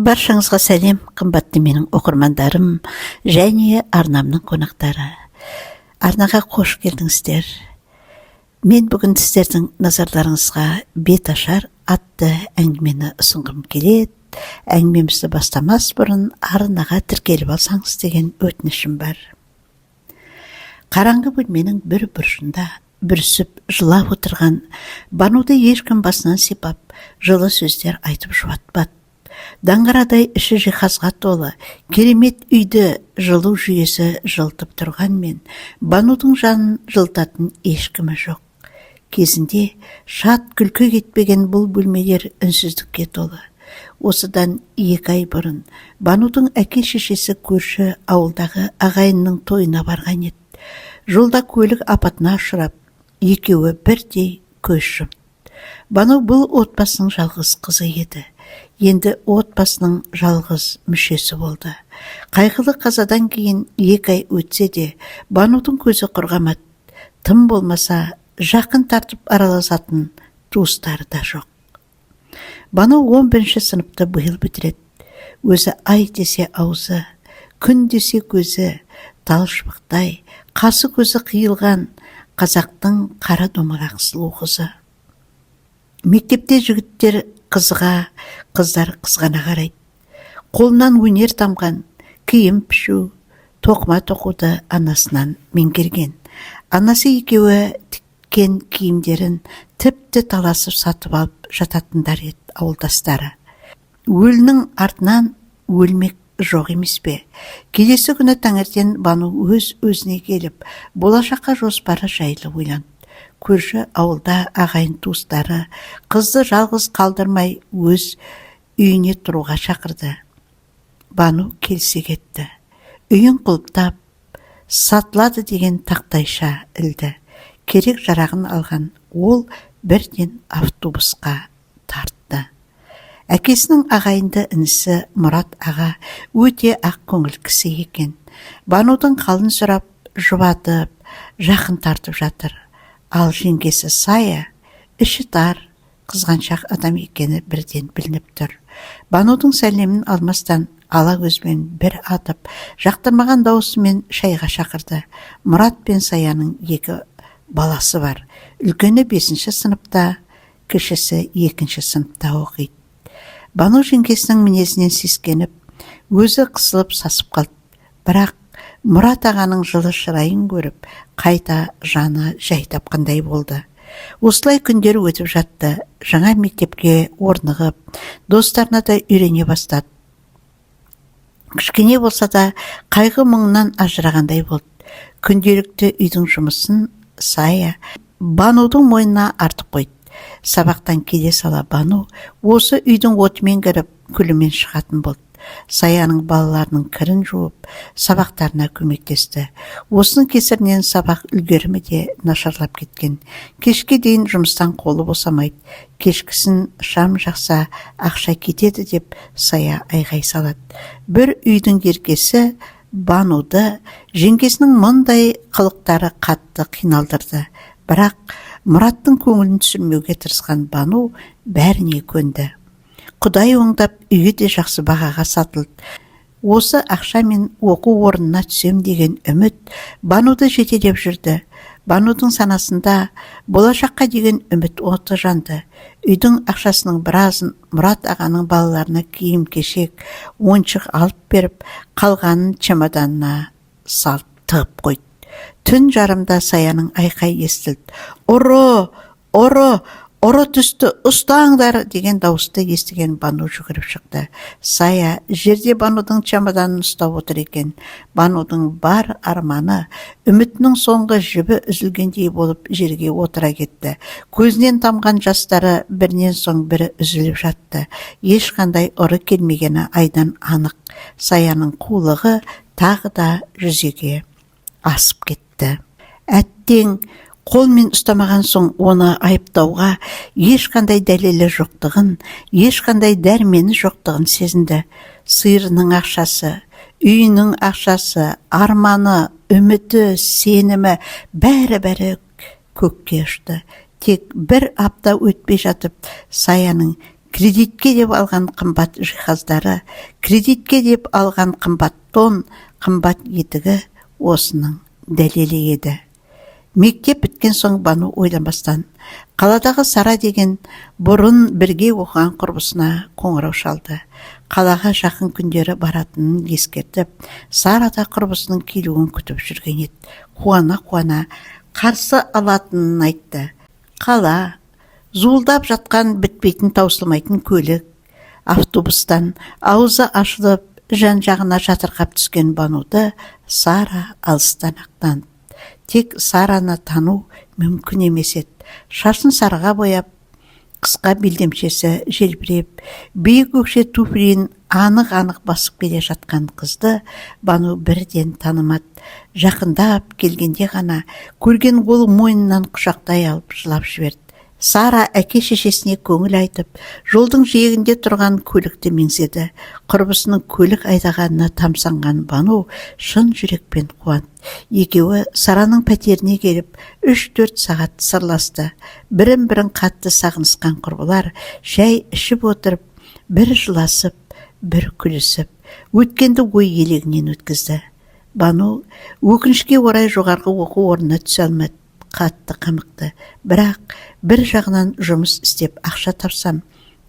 Баршаңызға сәлем, қымбатты менің оқырмандарым және арнамның қонақтары! Арнаға қош келдіңіздер. Мен бүгін сіздердің назарларыңызға «Бет ашар» атты әңгімені ұсынғым келеді. Әңгімемізді бастамас бұрын арнаға тіркеліп алсаңыз деген өтінішім бар. Қараңғы бөлменің бір бұрышында бүрісіп жылап отырған Бануды ешкім басынан сипап, жылы сөздер айтып жұбатпады. Даңғарадай іші жиһазға толы керемет үйді жылу жүйесі жылытып тұрғанмен, Банудың жанын жылытатын ешкімі жоқ. Кезінде шат күлкі кетпеген бұл бөлмелер үнсіздікке толы. Осыдан 2 ай бұрын Банудың әке шешесі көрші ауылдағы ағайынның тойына барған еді. Жолда көлік апатына ұшырап, екеуі бірдей көз жұмды. Бану бұл отбасының жалғыз қызы еді. Енді отбасының жалғыз мүшесі болды. Қайғылы қазадан кейін 2 ай өтсе де, Банудың көзі құрғамады. Тым болмаса жақын тартып араласатын туыстары да жоқ. Бану 11 сыныпты биыл бітіреді. Өзі ай десе аузы, күн десе көзі, тал шыбықтай қасы көзі қиылған қазақтың қара домалақ сұлу қызы. Мектепте жігіттер қызыға, қыздар қызғана қарайды. Қолынан өнер тамған: киім пішу, тоқыма тоқуды анасынан меңгерген. Анасы екеуі тіккен киімдерін тіпті таласып сатып алып жататындар еді ауылдастары. Өлінің артынан өлмек жоқ емес пе? Келесі күні таңертең Бану өз-өзіне келіп, болашаққа жоспары жайлы ойланды. Көрші ауылда ағайын-туыстары қызды жалғыз қалдырмай өз үйіне тұруға шақырды. Бану келісе кетті. Үйін құлыптап, сатылады деген тақтайша ілді. Керек-жарағын алған ол бірден автобусқа тартты. Әкесінің ағайынды інісі Мұрат аға өте ақ көңіл кісі екен. Банудың қалын сұрап, жұбатып, жақын тартып жатыр. Ал жеңгесі Сая іші тар, қызғаншақ адам екені бірден білініп тұр. Банудың сәлемін алмастан ала көзбен бір атып, жақтырмаған дауысымен шайға шақырды. Мұрат пен Саяның екі баласы бар. Үлкені бесінші сыныпта, кішісі екінші сыныпта оқиды. Бану жеңгесінің мінезінен сескеніп, өзі қысылып сасып қалды. Бірақ Мұрат ағаның жылы шырайын көріп, қайта жаны жай тапқандай болды. Осылай күндер өтіп жатты. Жаңа мектепке орнығып, достарына да үйрене бастады. Кішкене болса да қайғы мұңынан ажырағандай болды. Күнделікті үйдің жұмысын Сая Банудың мойнына артып қойды. Сабақтан келе сала Бану осы үйдің отымен кіріп, күлімен шығатын болды. Саяның балаларының кірін жуып, сабақтарына көмектесті. Осының кесірінен сабақ үлгерімі де нашарлап кеткен. Кешке дейін жұмыстан қолы босамайды. Кешкісін шам жақса, ақша кетеді деп Сая айғай салады. Бір үйдің еркесі Бануды жеңгесінің мұндай қылықтары қатты қиналдырды. Бірақ Мұраттың көңілін түсірмеуге тырысқан Бану бәріне көнді. Құдай оңдап, үйі де жақсы бағаға сатылды. Осы ақшамен оқу орнына түсем деген үміт Бануды жетелеп жүрді. Банудың санасында болашаққа деген үміт оты жанды. Үйдің ақшасының біразын Мұрат ағаның балаларына киім-кешек, ойыншық алып беріп, қалғанын чемоданына салып тығып қойды. Түн жарымда Саяның айқай естілді. Ұры! Ұры! Ұры түсті, ұстаңдар! Деген дауысты естіген Бану жүгіріп шықты. Сая жерде Банудың чемоданын ұстап отыр екен. Банудың бар арманы, үмітінің соңғы жібі үзілгендей болып жерге отыра кетті. Көзінен тамған жастары бірінен соң бірі үзіліп жатты. Ешқандай ұры келмегені айдан анық. Саяның қулығы тағы да жүзеге асып кетті. Әттең, қолмен ұстамаған соң оны айыптауға ешқандай дәлелі жоқтығын, ешқандай дәрмені жоқтығын сезінді. Сиырының ақшасы, үйінің ақшасы, арманы, үміті, сенімі бәрі-бәрі көкке ұшты. Тек бір апта өтпей жатып, Саяның кредитке деп алған қымбат жиһаздары, кредитке деп алған қымбат тон, қымбат етігі осының дәлелі еді. Мектеп біткен соң Бану ойланбастан қаладағы Сара деген бұрын бірге оқыған құрбысына қоңырау шалды. Қалаға жақын күндері баратынын ескертіп, Сара да құрбысының келуін күтіп жүрген еді. Қуана-қуана қарсы алатынын айтты. Қала, зуылдап жатқан бітпейтін таусылмайтын көлік, автобустан аузы ашылып, жан-жағына жатырқап түскен Бануды Сара алыстан-ақ таныды. Тек Сараны тану мүмкін емес еді. Шашын сарыға бояп, қысқа белдемшесі желбіреп, биік өкше туфлиін анық-анық басып келе жатқан қызды Бану бірден танымады. Жақындап келгенде ғана көрген ол мойнынан құшақтай алып жылап жіберді. Сара әке-шешесіне көңіл айтып, жолдың жиегінде тұрған көлікті меңзеді. Құрбысының көлік айдағанына тамсанған Бану шын жүрекпен қуанды. Екеуі Сараның пәтеріне келіп, 3-4 сағат сырласты. Бірін-бірін қатты сағынысқан құрбылар шай ішіп отырып, бір жыласып, бір күлісіп, өткенді ой елегінен өткізді. Бану өкінішке орай жоғарғы оқу орнына түсе алмады. Қатты қамықты. Бірақ бір жағынан жұмыс істеп ақша тапсам,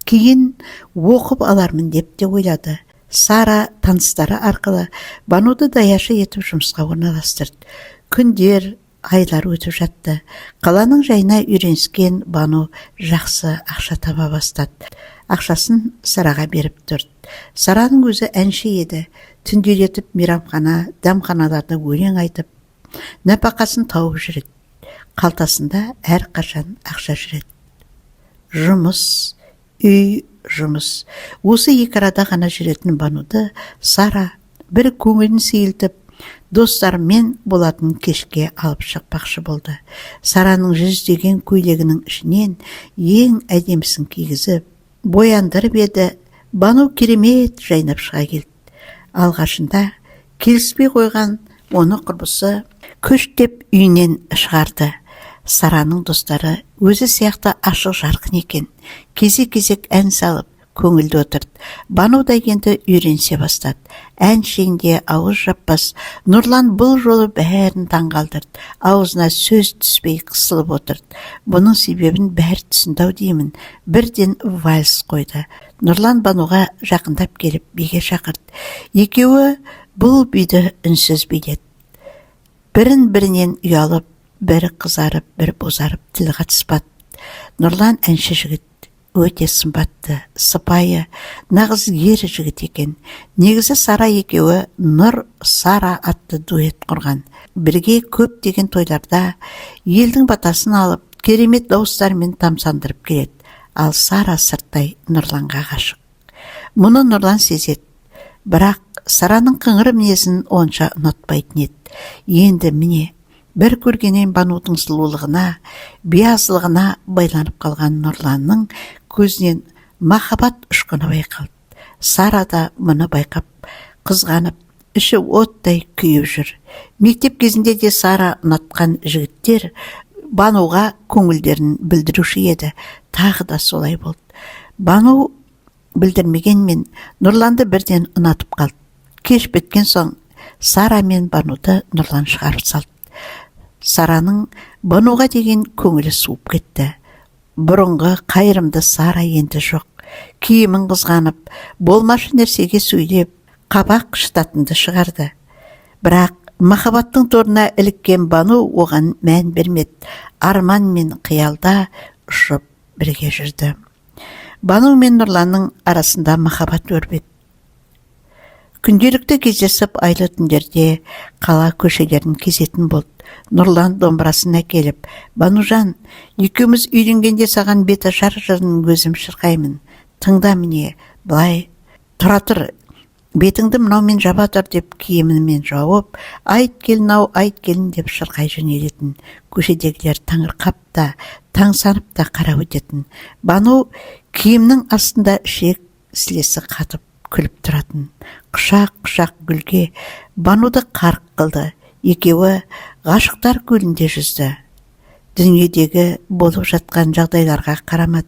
кейін оқып алармын деп те ойлады. Сара таныстары арқылы Бануды даяшы етіп жұмысқа орналастырды. Күндер, айлар өтіп жатты. Қаланың жайына үйреніскен Бану жақсы ақша таба бастады. Ақшасын Сараға беріп тұрды. Сараның өзі әнші еді. Түнделетіп мейрамхана, дәмханаларда өлең айтып, нәпақасын тауып жүреді. Қалтасында әрқашан ақша жүреді. Жұмыс, үй, жұмыс. Осы екі арада ғана жүретін Бануды Сара бір көңілін сейілтіп, достарымен болатын кешке алып шықпақшы болды. Сараның жүздеген көйлегінің ішінен ең әдемісін кигізіп, бояндырып еді, Бану керемет жайнап шыға келді. Алғашында келіспей қойған оны құрбысы күштеп үйінен шығарды. Сараның достары өзі сияқты ашық жарқын екен. Кезек-кезек ән салып, көңілді отырды. Бану да енді үйренісе бастады. Әншейінде ауыз жаппас Нұрлан бұл жолы бәрін таңғалдырды. Аузына сөз түспей қысылып отырды. Бұның себебін бәрі түсінді-ау деймін. Бірден вальс қойды. Нұрлан Бануға жақындап келіп биге шақырды. Екеуі бұл биді үнсіз биледі. Бірін бірінен ұялып, бірі қызарып, бірі бозарып тіл қатыспады. Нұрлан әнші жігіт, өте сымбатты, сыпайы, нағыз ер жігіт екен. Негізі Сара екеуі Нұр Сара атты дуэт құрған. Бірге көптеген тойларда елдің батасын алып, керемет дауыстарымен тамсандырып келеді. Ал Сара сырттай Нұрланға ғашық. Мұны Нұрлан сезеді. Бірақ Сараның қыңыр мінезін онша ұнатпайтын еді. Енді міне, бір көргеннен Банудың сұлулығына, биязылығына байланып қалған Нұрланның көзінен махаббат ұшқыны байқалды. Сара да мұны байқап, қызғанып, іші оттай күйіп жүр. Мектеп кезінде де Сара ұнатқан жігіттер Бануға көңілдерін білдіруші еді. Тағы да солай болды. Бану білдірмегенмен Нұрланды бірден ұнатып қалды. Кеш біткен соң Сара мен Бануды Нұрлан шығарып салды. Сараның Бануға деген көңілі суып кетті. Бұрынғы қайырымды Сара енді жоқ. Киімін қызғанып, болмашы нәрсеге сөйлеп, қабақ шытатынды шығарды. Бірақ махаббаттың торына іліккен Бану оған мән бермеді. Арман мен қиялда ұшып бірге жүрді. Бану мен Нұрланның арасында махаббат өрбеді. Күнделікті кездесіп, айлы түндерде қала көшелерін кезетін болды. Нұрлан домбырасын әкеліп, «Банужан, екеуміз үйленгенде саған беташар жырын өзім шырқаймын. Тыңда міне, былай тұра тұр, бетіңді мынаумен жаба тұр» деп киімімен жауып, «Айт келін-ау, айт келін» деп шырқай жөнелетін. Көшедегілер таңырқап та, тамсанып та қарап өтетін. Бану киімнің астында ішек сілесі қатып күліп тұратын. Құшақ-құшақ гүлге Бануды қарқ қылды. Екеуі ғашықтар көлінде жүзді. Дүниедегі болып жатқан жағдайларға қарамады.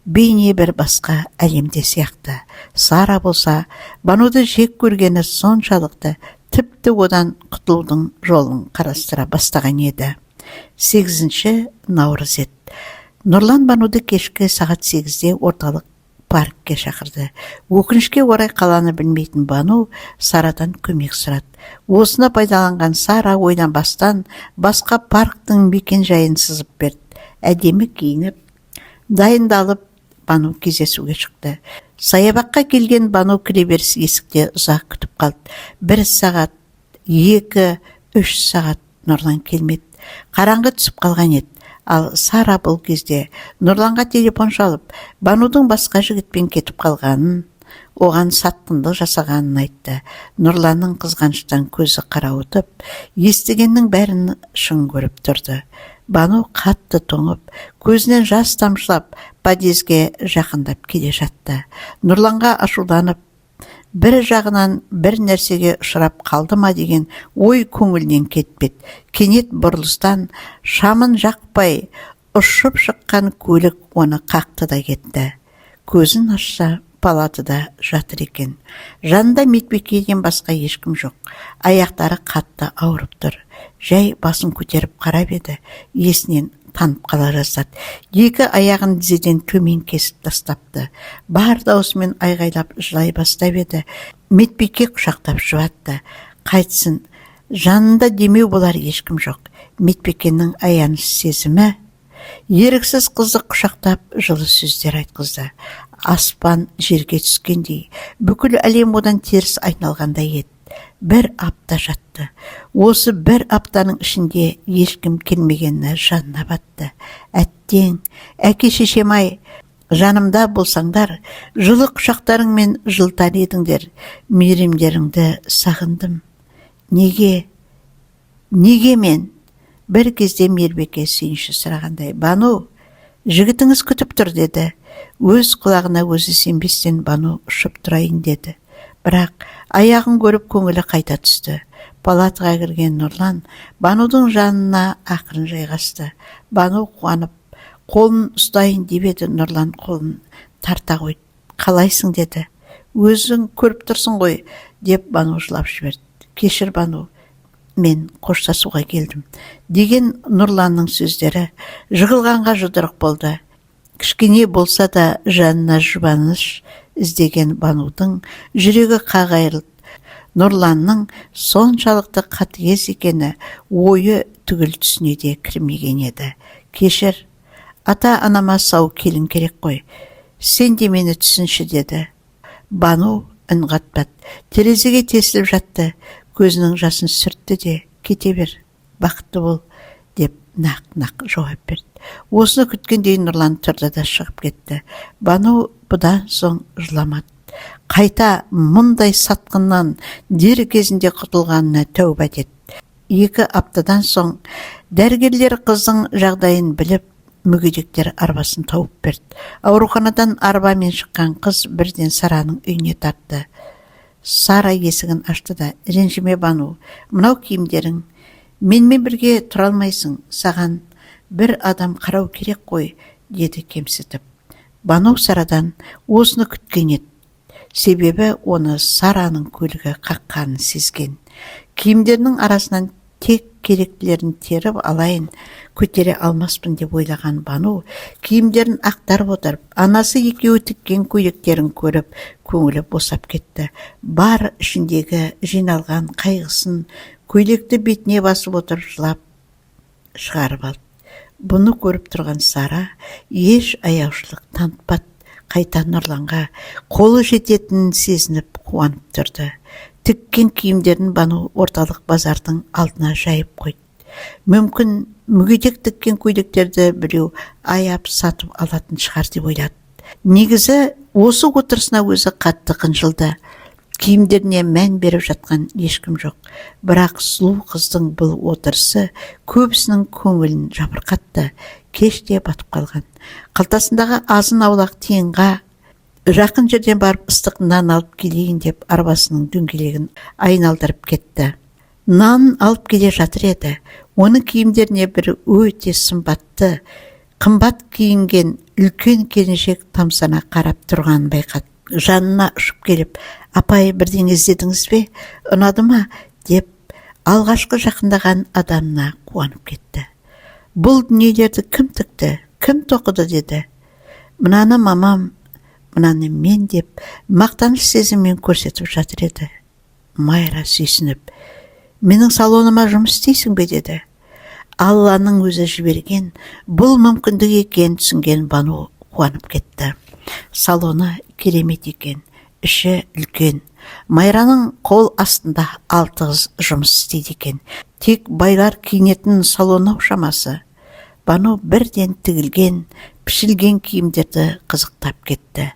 Бейне бір басқа әлемде сияқты. Сара болса, Бануды жек көргені соншалықты, тіпті одан құтылудың жолын қарастыра бастаған еді. 8 наурыз еді. Нұрлан Бануды кешкі сағат 8-де орталық паркке шақырды. Өкінішке орай қаланы білмейтін Бану Сарадан көмек сұрады. Осыны пайдаланған Сара ойланбастан басқа парктің мекен жайын сызып берді. Әдемі киініп, дайындалып, Бану кездесуге шықты. Саябаққа келген Бану кіреберіс есікте ұзақ күтіп қалды. 1 сағат, 2, 3 сағат Нұрлан келмеді. Қараңғы түсіп қалған еді. Ал Сара бұл кезде Нұрланға телефон шалып, Банудың басқа жігітпен кетіп қалғанын, оған сатқындық жасағанын айтты. Нұрланның қызғаныштан көзі қарауытып, естігеннің бәрін шын көріп тұрды. Бану қатты тоңып, көзінен жас тамшылап, подъезге жақындап келе жатты. Нұрланға ашуланып, бір жағынан бір нәрсеге ұшырап қалды ма деген ой көңілінен кетпеді. Кенет бұрылыстан шамын жақпай ұшып шыққан көлік оны қақты да кетті. Көзін ашса, палатада жатыр екен. Жанында медбикеден басқа ешкім жоқ. Аяқтары қатты ауырып тұр. Жай басын көтеріп қарап еді, есінен танып қала жаздады. 2 аяғын тізеден төмен кесіп тастапты. Бар даусымен айғайлап жылай бастап еді, медбике құшақтап жұбатты. Қайтсын, жанында демеу болар ешкім жоқ. Медбикенің аяныш сезімі еріксіз қызды құшақтап жылы сөздер айтқызды. Аспан жерге түскендей, бүкіл әлем одан теріс айналғандай еді. Бір апта жатты. Осы бір аптаның ішінде ешкім келмегені жанына батты. Әттең, әке-шешем-ай, жанымда болсаңдар, жылы құшақтарыңмен жылытар едіңдер, мейірімдеріңді сағындым. Неге? Неге мен? Бір кезде мейірбике сүйінші сұрағандай, Бану, жігітіңіз күтіп тұр, деді. Өз құлағына өзі сенбестен Бану ұшып тұрайын деді. Бірақ аяғын көріп көңілі қайта түсті. Палатаға кірген Нұрлан Банудың жанына ақырын жайғасты. Бану қуанып, қолын ұстайын деп еді, Нұрлан қолын тарта қойды. Қалайсың, деді. Өзің көріп тұрсың ғой, деп Бану жылап жіберді. Кешір, Бану, мен қоштасуға келдім, деген Нұрланның сөздері жығылғанға жұдырық болды. Кішкене болса да жанына жұбаныш іздеген Банудың жүрегі қақ айырылды. Нұрланның соншалықты қатыгез екені ойы түгіл түсіне де кірмеген еді. Кешір, ата-анама сау келін керек қой. Сен де мені түсінші, деді. Бану үн қатпады. Терезеге тесіліп жатты. Көзінің жасын сүртті де, кете бер, бақытты бол, деп нақ-нақ жауап берді. Осыны күткендей Нұрлан тұрды да шығып кетті. Бану бұдан соң жыламады. Қайта мұндай сатқыннан дер кезінде құтылғанына тәуба етті. 2 аптадан соң дәрігерлер қыздың жағдайын біліп, мүгедектер арбасын тауып берді. Ауруханадан арбамен шыққан қыз бірден Сараның үйіне тартты. Сара есігін ашты да, ренжіме, Бану, мынау киімдерің, менімен бірге тұра алмайсың, саған бір адам қарау керек қой, деді кемсітіп. Бану Сарадан осыны күткен еді. Себебі оны Сараның көлігі қаққанын сезген. Киімдерінің арасынан тек керектілерін теріп алайын, көтере алмаспын деп ойлаған Бану киімдерін ақтарып отырып, анасы екеуі тіккен көйлектерін көріп, көңілі босап кетті. Бар ішіндегі жиналған қайғысын көйлекті бетіне басып отырып жылап шығарып алды. Бұны көріп тұрған Сара еш аяушылық танытпады. Қайта Нұрланға қолы жететінін сезініп қуанып тұрды. Тіккен киімдерін Бану орталық базардың алдына жайып қойды. Мүмкін мүгедек тіккен көйлектерді біреу аяп сатып алатын шығар деп ойлады. Негізі осы отырысына өзі қатты қынжылды. Киімдеріне мән беріп жатқан ешкім жоқ. Бірақ сұлу қыздың бұл отырысы көбісінің көңілін жабырқатты. Кеште батып қалған. Қалтасындағы азын аулақ тиынға жақын жерден барып ыстық нан алып келейін деп арбасының дөңгелегін айналдырып кетті. Нан алып келе жатыр еді. Оның киімдеріне бір өте сымбатты, қымбат киінген үлкен келіншек тамсана қарап тұрғанын байқады. Жанына ұшып келіп, апай, бірдеңе іздедіңіз бе? Ұнады ма? Деп алғашқы жақындаған адамына қуанып кетті. Бұл дүниелерді кім тікті, кім тоқыды, деді. Мынаны мамам, мынаны мен деп мақтаныш сезіммен көрсетіп жатыр еді. Майра сүйсініп, менің салоныма жұмыс істейсің бе, деді. Алланың өзі жіберген бұл мүмкіндік екенін түсінген Бану қуанып кетті. Салоны керемет екен, іші үлкен. Майраның қол астында 6 қыз жұмыс істейді екен. Тек байлар киінетін салоны шамасы. Бану бірден тігілген, пішілген киімдерді қызықтап кетті.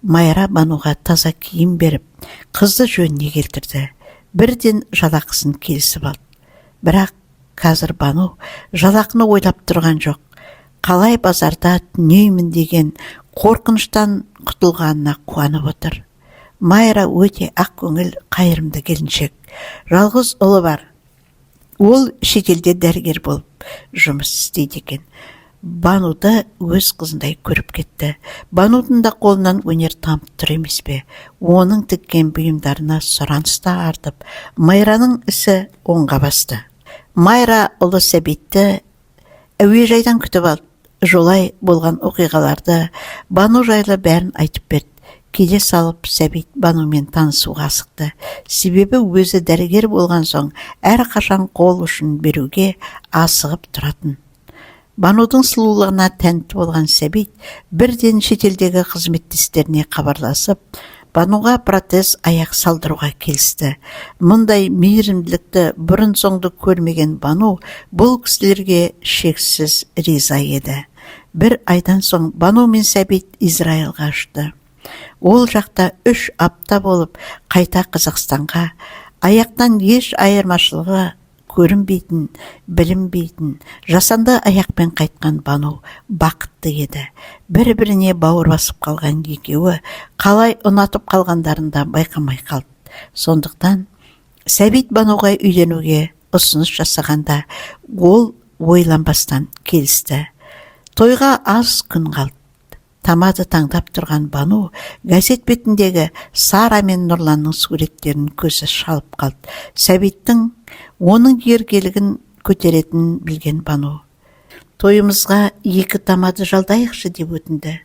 Майра Бануға таза киім беріп, қызды жөніне келтірді. Бірден жалақысын келісіп алды. Бірақ қазір Бану жалақыны ойлап тұрған жоқ. Қалай базарда түнеймін деген қорқыныштан құтылғанына қуанып отыр. Майра өте ақкөңіл, қайырымды келіншек. Жалғыз ұлы бар. Ол шетелде дәрігер болып жұмыс істейді екен. Бануды өз қызындай көріп кетті. Банудың да қолынан өнер тамып тұр емес пе? Оның тіккен бұйымдарына сұраныс та артып, Майраның ісі оңға басты. Майра ұлы Сәбитті әуежайдан күтіп алды. Жолай болған оқиғаларды Бану жайлы бәрін айтып берді. Келе салып Сәбит Банумен танысуға асықты. Себебі өзі дәрігер болған соң әрқашан қол ұшын беруге асығып тұратын. Банудың сұлулығына тәнті болған Сәбит бірден шетелдегі қызметтестеріне хабарласып, Бануға протез аяқ салдыруға келісті. Мұндай мейірімділікті бұрын-соңды көрмеген Бану бұл кісілерге шексіз риза еді. Бір айдан соң Бану мен Сәбит Израильға ұшты. Ол жақта 3 апта болып, қайта Қазақстанға аяқтан еш айырмашылығы көрінбейтін, білінбейтін жасанды аяқпен қайтқан Бану бақытты еді. Бір-біріне бауыр басып қалған екеуі қалай ұнатып қалғандарын да байқамай қалды. Сондықтан Сәбит Бануға үйленуге ұсыныс жасағанда, ол ойланбастан келісті. Тойға аз күн қалды. Тамады таңдап тұрған Бану газет бетіндегі Сара мен Нұрланның суреттерін көзі шалып қалды. Сәбиттің оның еркелігін көтеретінін білген Бану: «Тойымызға 2 тамады жалдайықшы», – деп өтінді.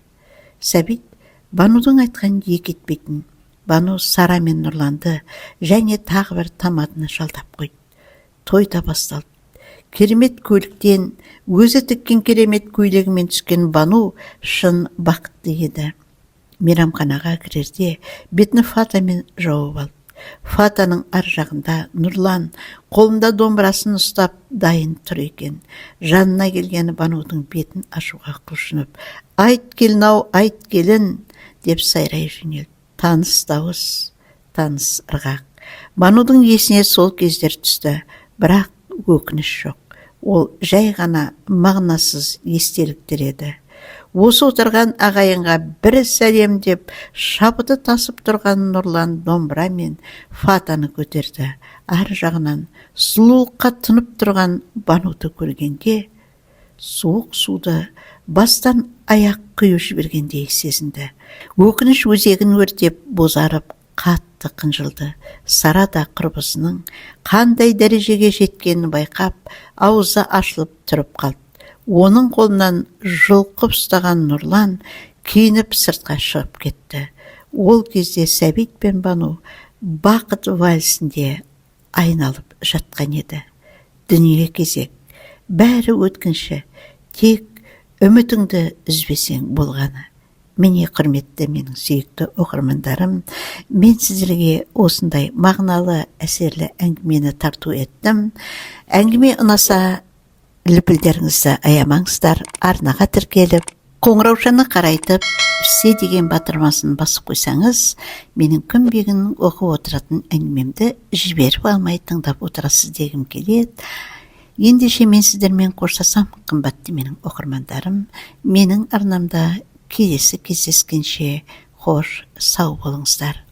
Сәбит Банудың айтқанын екі етпейтін. Бану Сара мен Нұрланды және тағы бір тамадыны жалдап қойды. Той да басталды. Керемет көліктен, өзі тіккен керемет көйлегімен түскен Бану шын бақытты еді. Мейрамханаға кірерде бетін фатамен жауып алды. Фатаның ар жағында Нұрлан қолында домбырасын ұстап дайын тұр екен. Жанына келген Банудың бетін ашуға құлшынып, «Айт, келін-ау, айт, келін», – деп сайрай жөнелді. Таныс дауыс, таныс ырғақ. Банудың есіне сол кездер түсті, бірақ өкініш жоқ. Ол жай ғана мағынасыз естеліктер еді. Осы отырған ағайынға бір сәлем деп шабыты тасып тұрған Нұрлан домбыра мен фатаны көтерді. Ар жағынан сұлулыққа тұнып тұрған Бануды көргенде суық суды бастан аяқ құйып жібергендей сезінді. Өкініш өзегін өртеп, бозарып, қатты қынжылды. Сара да құрбысының қандай дәрежеге жеткенін байқап, аузы ашылып тұрып қалды. Оның қолынан жұлқып ұстаған Нұрлан киініп сыртқа шығып кетті. Ол кезде Сәбит пен Бану бақыт вальсінде айналып жатқан еді. Дүние кезек, бәрі өткінші, тек үмітіңді үзбесең болғаны. Міне, құрметті менің сүйікті оқырмандарым, мен сіздерге осындай мағыналы, әсерлі әңгімені тарту еттім. Әңгіме ұнаса, лүпілдеріңізді аямаңыздар, арнаға тіркеліп, қоңыраушаны қарайтып, «Все» деген батырмасын басып қойсаңыз, менің күнбе-күн оқып отыратын әңгімемді жіберіп алмай тыңдап отырасыз дегім келеді. Ендеше мен сіздермен қоштасам, қымбатты менің оқырмандарым, менің арнамда келесі кездескенше қош сау болыңыздар.